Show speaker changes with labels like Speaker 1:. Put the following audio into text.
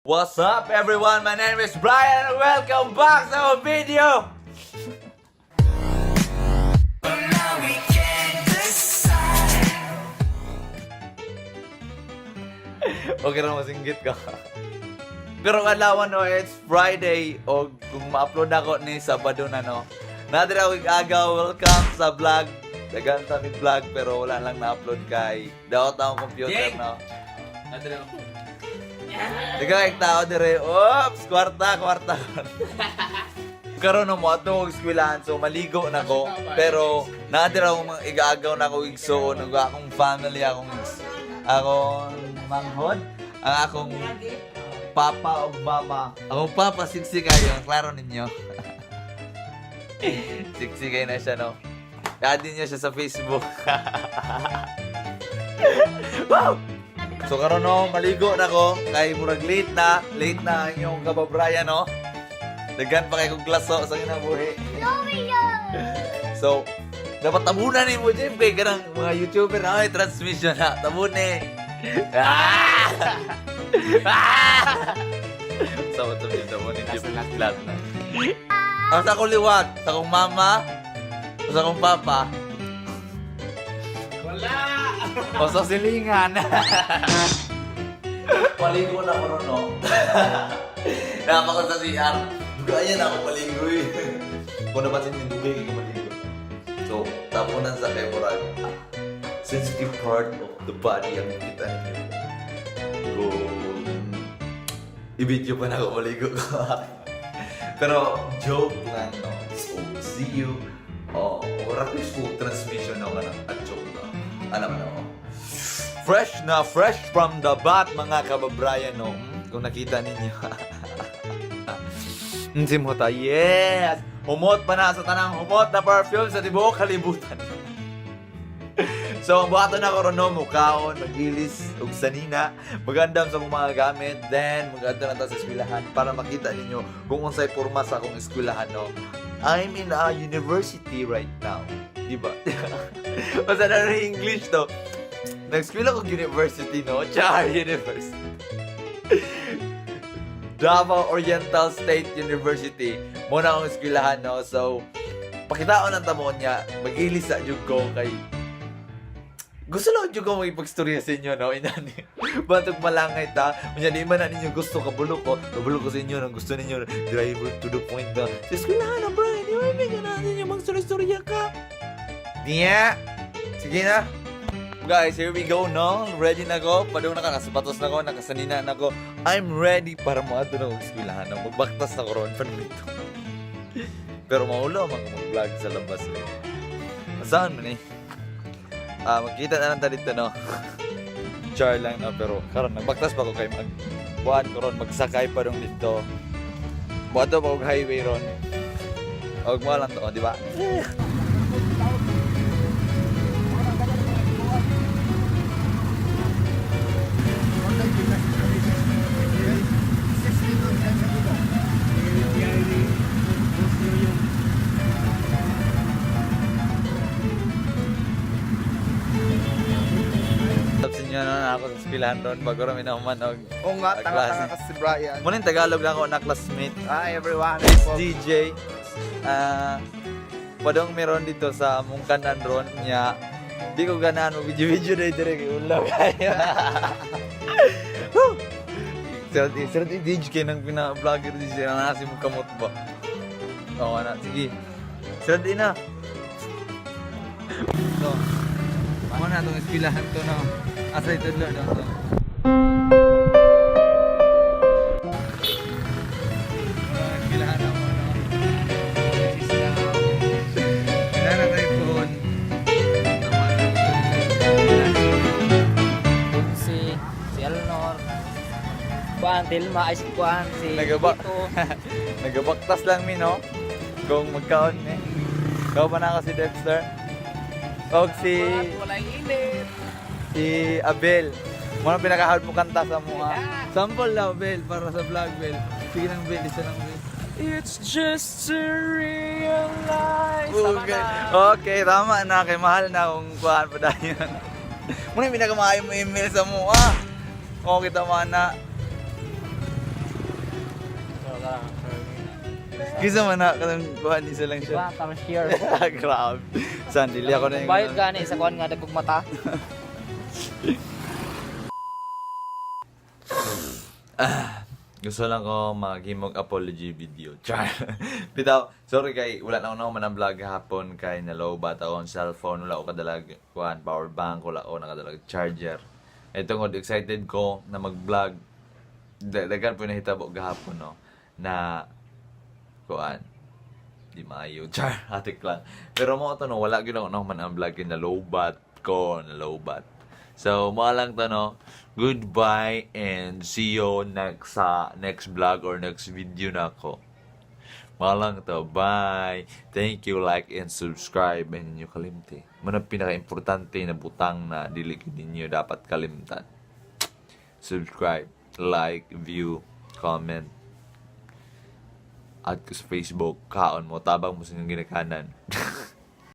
Speaker 1: What's up, everyone? My name is Brian and welcome back to our video! Okay ra, masinggit ka. Pero adlaw no, it's Friday o kung ma-upload ako ni Sabado na, no. Nadira ako agaw, welcome sa vlog. Dagan ta mi vlog pero wala lang na-upload kay daot akong computer, no.
Speaker 2: Nadira.
Speaker 1: Dagan tao dire. Oops, kwarta, kwarta. Karon no mo ato og eskwelahan, so maligo na ko, pero naadira akong mga igaagaw na ako igsuon ug akong family, akong manghod, ang akong papa ug mama. Akong papa siksi kayo, klaro ninyo. Siksi kayo na siya, no. Add niyo siya sa Facebook. Wow! So karon no, maligo na ko kay murag late na ang inyong kababrayan, no. Daghan pa kay kong glaso sa kinabuhi. So, dapat tabunan ni mo, Jeff, kay kanang mga YouTuber na ay transmission na. Tabun eh. Ah! Ah! Sa so, tabun ni Jeff. Lahat na. Ang sa akong liwat, sa akong mama, sa akong papa.
Speaker 2: Wala!
Speaker 1: O sa silingan. Paligo na ko ron, no? Napakot sa CR. Dugayan ako paligo eh. Kung napansin niyo, dugay kayo maligo. So, tapunan sa kay murag. Sensitive part of the body ang kita ninyo. Kung i-video pa na ako maligo ko. Pero joke lang, no? So, see you. Oh, ora ko school transmission no kanang at joke na. Alam na, oh. Fresh na fresh from the bat, mga kababrayan, no. Kung nakita ninyo. Simhota, yes! Humot pa na sa tanang humot na perfume sa tibuok kalibutan. So, ang buhaton na ko ron, no, mukaon, magilis, ug sanina, magandam sa akong mga gamit, then maganda na ta sa eskwelahan para makita ninyo kung unsay porma sa akong eskwelahan, no. I'm in a university right now. Di ba? Basta na rin English to. Nag-eskwela ko university, no? Char, university. Davao Oriental State University. Mo na akong eskwelahan, no? So, pakitaon ang tamo niya, mag-ilis sa jud ko kay gusto lang jud ko magipagstorya sa inyo, no? Inani. Bantog malangay ta. Unya di man na ninyo gusto kabulo ko. Kabulo ko sa inyo nang gusto ninyo driver to the point na. Sa eskwelahan na, bro. Di ba may ganahan ninyo magstorya ka? Niya. Sige na. Guys, here we go, no? Ready na ko. Padung na ka, nakasapatos na ko, nakasanina na ko. I'm ready para moadto na og eskwelahan. No? Magbaktas na ko ron panulito. Pero maulo man ko mag-vlog sa labas eh. Saan man eh? Ah, magkita na lang ta dito, no? Char lang, no? Pero karon nagbaktas pa ko kay mag buwan ko ron, magsakay pa dong dito. Buhato pa og highway ron. Og mo lang to, di ba? Tapos inyo na ako sa eskwelahan ron bago ra minaman og
Speaker 3: Oo nga,
Speaker 1: og
Speaker 3: tanga-tanga
Speaker 1: klase.
Speaker 3: kasi si Brian.
Speaker 1: Muna yung Tagalog lang ako na classmate.
Speaker 3: Hi everyone.
Speaker 1: It's DJ. Ah, padong meron dito sa among kanan ron niya. Di ko ganahan mo video-video na dire kay ulaw kayo. Woo! Sir, sir, DJ kay nang pina-vlogger di siya na si mo kamot ba. Oo na, sige. Sir, di na. So, mo na itong eskilahan to, no. Asa ito no, no. Eskilahan ako, no. Wala na tayo phone.
Speaker 2: Si si Alnor. Kuan Tilma ay si Kuan si Tito.
Speaker 1: Nagabaktas lang mi, no? Kung magkaon mi. Ikaw pa na ako si Dexter. Og si
Speaker 2: Walay init.
Speaker 1: si Abel. Mo na pinakahard mo kanta sa mga. Sample lang, Abel, para sa vlog, Bel. Sige lang, Bel, isa lang, Bel.
Speaker 2: It's just to realize. Tama
Speaker 1: Okay.
Speaker 2: na.
Speaker 1: Okay, tama na. Kay mahal na kung kuhaan pa dayon. Muna yung pinakamaayo mo email sa mo, ah. Okay, tama na.
Speaker 2: ka.
Speaker 1: Kisa man na kanang kuan isa lang
Speaker 2: Diba?
Speaker 1: siya.
Speaker 2: Tarsier.
Speaker 1: Grabe. San dili ako na yung
Speaker 2: Bayot gani sa kuan nga dagkog mata.
Speaker 1: Gusto lang ko maghimog apology video. Char. Bitaw, sorry kay wala na ako man ang vlog hapon kay na low bat akong cellphone, wala ko kadalag kuan power bank, wala ko nakadalag charger. Ito ngod excited ko na mag-vlog. Daghan po nahitabo gahapon, no, na kuan di maayo. Char, atik lang. Pero mo to, no, wala gyud ako man ang vlog na low bat ko, na low bat. So, mo lang to, no. Goodbye and see you next sa next vlog or next video na ako. Mao lang to. Bye. Thank you, like and subscribe. And ninyo kalimti. Mao na pinaka-importante na butang na dili gyud ninyo dapat kalimtan. Subscribe, like, view, comment. Add ko sa Facebook, kaon mo, tabang mo sa inyong ginikanan.